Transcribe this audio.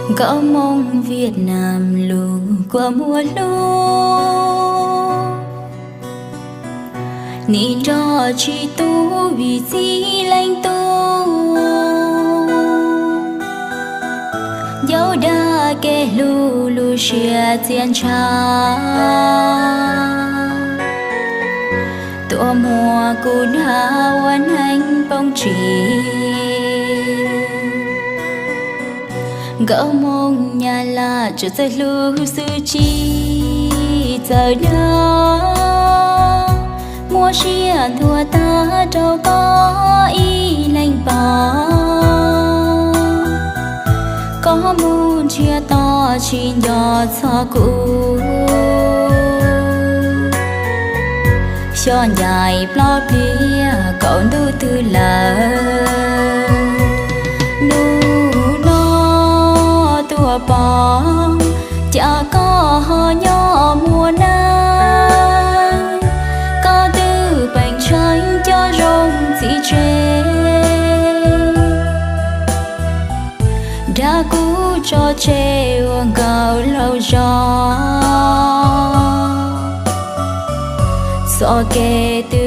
Nkauj Hmoob Viaj Nam lug kua muag hlub, nim nrog tsis tub vim txim leej tub. Ncauj dag kev hlub lub siab txiaj ntshav, tuaj muab kuv dag ua neeg poob tsis. Nkauj Hmoob Nyab Laj tsuas txawj hlub xwb tsis txawj dag, muab siab ntuag tag rau koj ib leeg pom. Koj mus ntsiag to tsis nco txog kuv, xyov ncaim plaub pliag kaum ntuj twg lawm. Hnub no tuaj pom, cas koj ho nyob muaj neeg, koj twb peem tsheej cov zoo txiv tseg, dag kuv tso tseg ua nkauj laug zog. Txoj kev twg